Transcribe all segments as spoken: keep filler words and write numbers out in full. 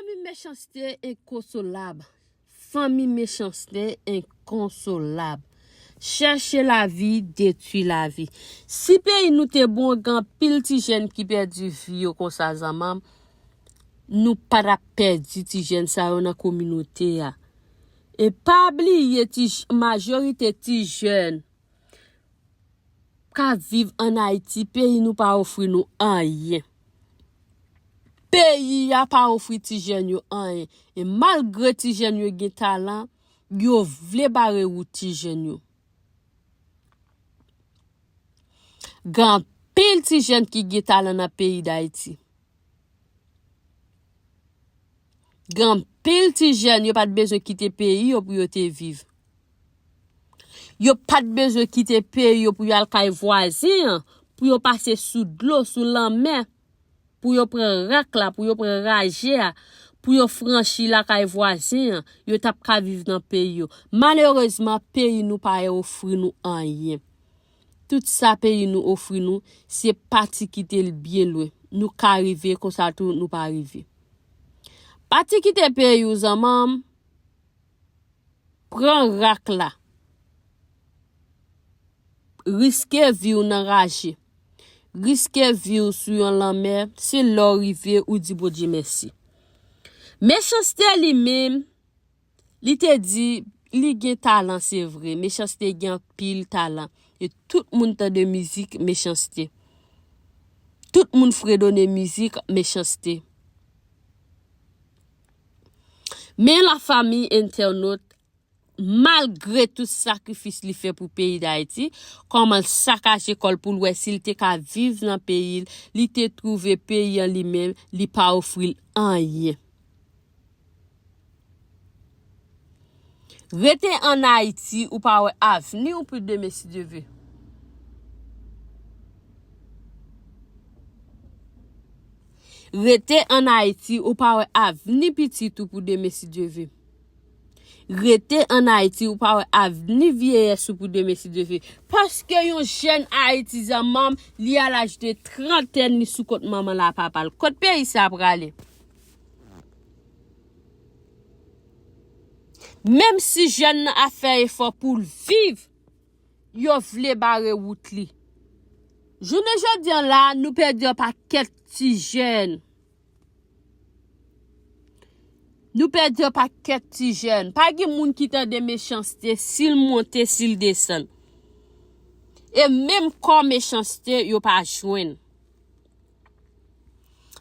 Fanmi mechanste enkonsolab. Fanmi mechanste enkonsolab. Chèche lavi, detwi lavi. Si peyi nou te bon, gen anpil ti jèn ki pèdi vi yo konsa, zanmanm, nou pa t ap pèdi ti jèn sa yo nan kominote a. E pa bliye, ti j-, majorite ti jèn ka viv ann Ayiti, peyi nou pa ofri nou anyen. Peyi a pa ofri ti jèn yo anyen. E malgre ti jèn yo gen talan, yo vle bare wout ti jèn yo. Gen anpil ti jèn ki gen talan nan peyi Dayiti. Gen anpil ti jèn, yo pa t bezwen kite peyi yo pou yo te viv. Yo pa t bezwen kite peyi yo pou yo al kay vwazen an, pou yo pase sou dlo, sou lanmè, pou yo pran rak la, pou yo pran raje a, pou yo franchi lakay vwazen an, yo t ap ka viv nan peyi yo. Malerezman, peyi nou pa ofri nou anyen. Tout sa peyi nou ofri nou, se pati kite l byen lwen. Nou ka rive, konsa tou nou pa rive. Pati kite peyi w, zanmanm, pran rak la. Riske vi w nan raje. Riske vi w sou yon lanmè, se lè w rive ou di Bondye mèsi. Mechanste li menm, li te di, li gen talan, se vre. Mechanste gen anpil talan. E tout moun tande mizik Mechanste. Tout moun fredone mizik Mechanste. Men lafanmi entènot, malgre tout sakrifis li fè pou peyi Dayiti, kòman l sakaje kò l pou l wè si l te ka viv nan peyi l, li te twouve peyi an li menm, li pa ofri l anyen. Rete ann Ayiti, ou pa wè avni w pou demen si Dye vle. Rete ann Ayiti, ou pa wè avni pitit ou pou demen si Dye vle. Rete ann Ayiti, ou pa wè avni vyeyès ou pou demen si Dye vle. Paske yon jèn Ayiti zanmanm, li a laj de trantèn, li sou kont manman l a papa l. Kot peyi sa prale? Menm si jèn nan ap fè efò pou l viv, yo vle bare wout li. Jounen jodi an la, nou pèdi yon pakèt ti jèn. Nou pèdi yon pakèt ti jèn. Pa gen moun ki tande Mechanste, si l monte, si l desann. E menm kò Mechanste, yo pa jwenn.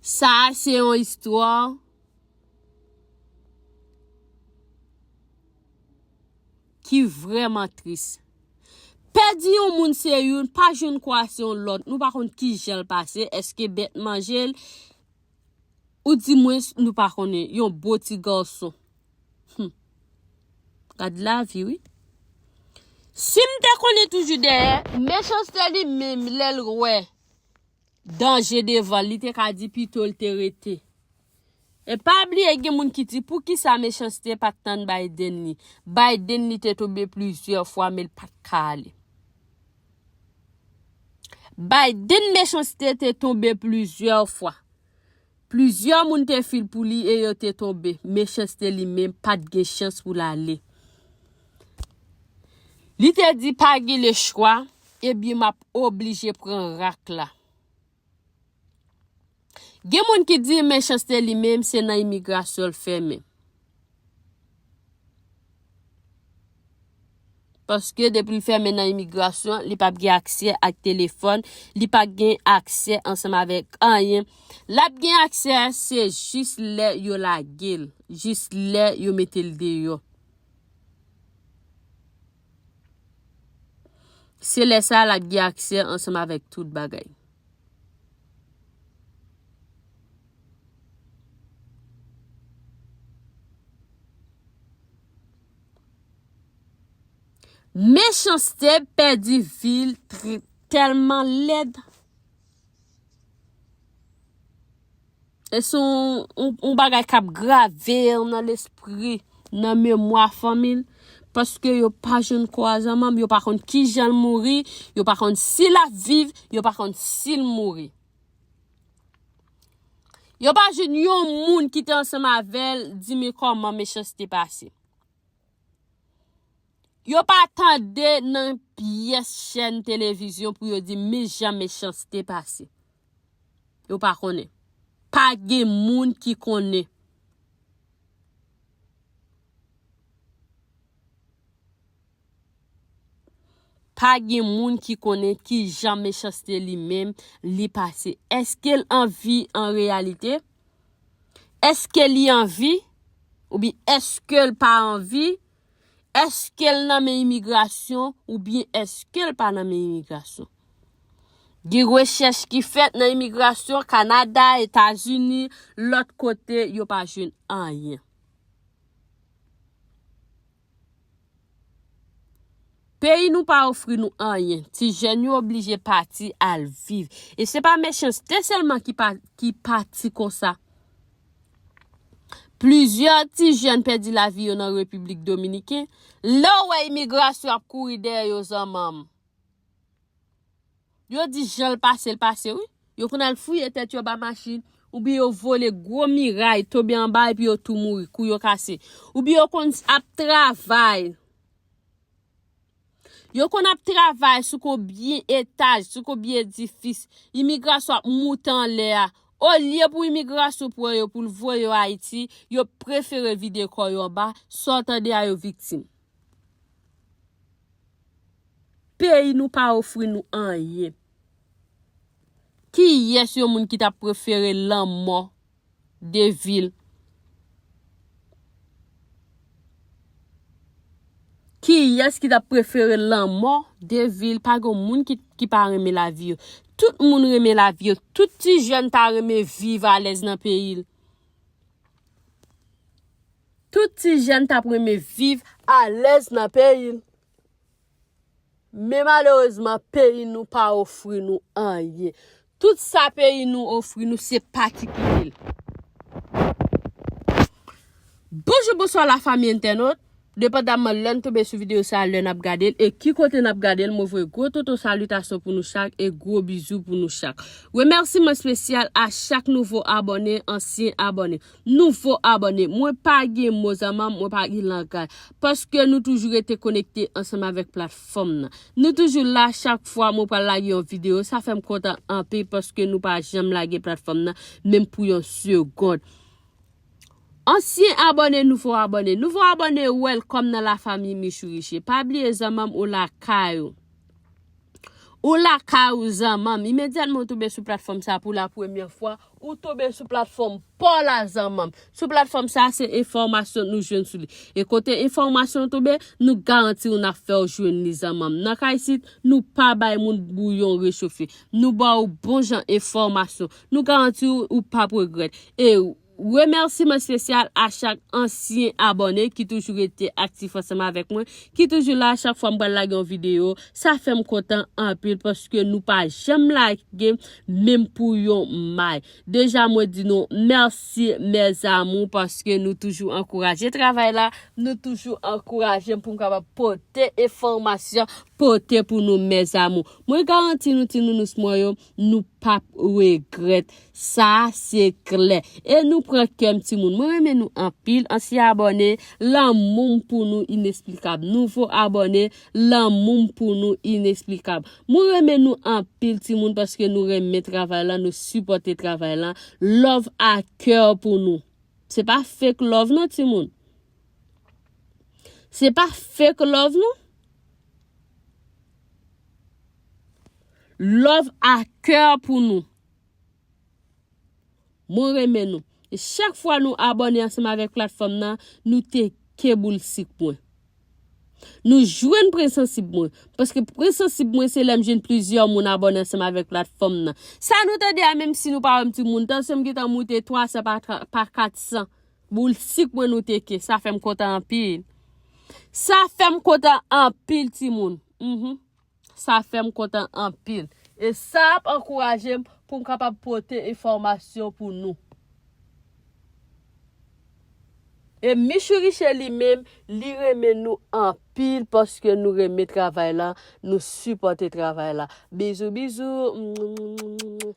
Sa a se yon istwa ki vrèman tris. Pèdi yon moun se youn, pa jwenn kò a se yon lòt. Nou pa konn kijan l pase, èske bèt manje l, ou di mwens nou pa konnen, yon bo ti gason. Hmm. Gad lavi, wi. Si m te konnen toujou dèyè, Mechanste li menm, lè l wè danje devan l, li te ka di pito l te rete. E pa bliye, gen moun ki di, poukisa Mechanste pa t tann Biden li? Biden li te tonbe plizyè fwa, men l pa t ka ale. Biden Mechanste te tonbe plizyè fwa. Plizyè moun te fil pou li e yo te tonbe. Mechanste li menm pa t gen chans pou l ale. Li te di pa gen lechwa, ebyen m ap oblije pran rak la. Gen moun ki di Mechanste li menm se nan imigrasyon l fèmen. Paske depi l fèmen nan imigrasyon, li p ap gen aksè ak telefòn, li p ap gen aksè ansanm avèk anyen. L ap gen aksè se jis lè yo lage l, jis lè yo mete l deyò. Se lè sa a l ap gen aksè ansanm avèk tout bagay. Mechanste pèdi vi l tr-, tèlman lèd. E se yon, yon, yon bagay k ap grave nan lespri, nan memwa fanmi l, paske yo pa jwenn kò a zanmanm, yo pa konn kijan l mouri, yo pa konn si l ap viv, yo pa konn si l mouri. Yo pa jwenn yon moun ki te ansanm avè l di men kòman mechanste pase. Yo pa tande nan pyès chèn televizyon pou yo di men jan mechanste pase. Yo pa konnen. Pa gen moun ki konnen. Pa gen moun ki konnen ki jan mechanste li menm li pase. Èske l an vi an reyalite? Èske li an vi? Oubyen èske l pa an vi? Èske l nan men imigrasyon? Oubyen èske l pa nan men imigrasyon? Gen rechèch ki fèt nan imigrasyon, Kanada, Etazini, lòt kote, yo pa jwenn anyen. Peyi nou pa ofri nou anyen. Ti jèn yo oblije pati al viv. E se pa mechanste sèlman ki pa, ki pati konsa. Plizyè ti jèn pèdi lavi yo nan Repiblik Dominiken. Lè w wè imigrasyon ap kouri dèyè yo, zanmanm. Yo di jan l pase, l pase, wi. Yo konn al fouye tèt yo anba machin, oubyen yo vole gwo miray, tonbe anba epi yo tou mouri, kou yo kase. Oubyen yo konn ap travay. Yo konn ap travay sou konbyen etaj, sou konbyen edifis. Imigrasyon ap moute anlè a. Olye pou imigrasyon pran yo, pou l voye yo Ayiti, yo prefere vide kò yo anba, sa w tande a yo viktim. Peyi nou pa ofri nou anyen. Kiyès yon moun ki t ap prefere lanmò de vi l? Kiyès ki t ap prefere lanmò de vi l? Pa gen moun ki, ki pa renmen lavi yo. Tout moun renmen lavi yo. Tout ti jèn ta renmen viv alèz nan peyi l. Tout ti jèn t ap renmen viv alèz nan peyi l. Men malerezman, peyi nou pa ofri nou anyen. Tout sa peyi nou ofri nou, se pa ki kite l. Bonjou, bonswa, lafanmi entènot. Depandamman lè n tonbe sou videyo sa, lè n ap gade l, e ki kote n ap gade l, mwen voye gwo toto salitasyon pou nou chak e gwo bizou pou nou chak. Remèsiman espesyal a chak nouvo abòne, ansyen abòne. Nouvo abòne, mwen pa gen mo zanmanm, mwen pa gen langay. Paske nou toujou rete konekte ansanm avèk platfòm nan. Nou toujou la chak fwa mwen pral lage yon videyo. Sa fè m kontan anpil paske nou pa janm lage platfòm nan, menm pou yon segond. Ansyen abòne, nouvo abòne. Nouvo abòne, welcome nan lafanmi Michou Riche. Pa bliye zanmanm ou lakay ou. Ou lakay ou zanmanm. Imedyatman ou tonbe sou platfòm sa pou la premyè fwa, ou tonbe sou platfòm pa w la zanmanm. Sou platfòm sa se enfòmasyon nou jwenn sou li. E kote enfòmasyon tonbe, nou garanti w n ap fè w jwenn li zanmanm. Nan ka isit, nou pa bay moun bouyon rechofe. Nou ba w bon jan enfòmasyon. Nou garanti w ou p ap regrèt. E remèsiman espesyal a chak ansyen abòne ki toujou rete aktif ansanm avèk mwen, ki toujou la chak fwa m pral lage yon videyo. Sa fè m kontan anpil paske nou pa janm lage menm pou yon may. Deja mwen di nou mèsi mes amours paske nou toujou ankouraje travay la, nou toujou ankouraje m pou m kapab pote enfòmasyon, pote pou nou mes amours. Mwen garanti nou ti nounous mwen yo, nou p ap regrèt. Sa se klè. E nou pran kè m timoun. Mwen renmen nou anpil. Ansyen abòne, lanmou m pou nou inesplikab. Nouvo abòne, lanmou m pou nou inesplikab. Mwen renmen nou anpil timoun paske nou renmen travay la, nou sipòte travay la. Love a kè pou nou. Se pa fake love non timoun. Se pa fake love non. Love a kè pou nou. Mwen renmen nou. E chak fwa nou abòne ansanm avèk platfòm nan, nou teke boul sik mwen. Nou jwenn pwen sansib mwen. Paske pwen sansib mwen se lè m jwenn plizyè moun abòne ansanm avèk platfòm nan. Sa nou tande a, menm si nou pa wè m timoun, tansyon m gentan moute twa san pa, pa kat san. Boul sik mwen nou teke. Sa fè m kontan anpil. Sa fè m kontan anpil timoun. Mhm. Sa fè m kontan anpil. E sa ap ankouraje m pou m kapab pote enfòmasyon pou nou. E Michou Riche li menm, li renmen nou anpil paske nou renmen travay la, nou sipòte travay la. Bizou, bizou.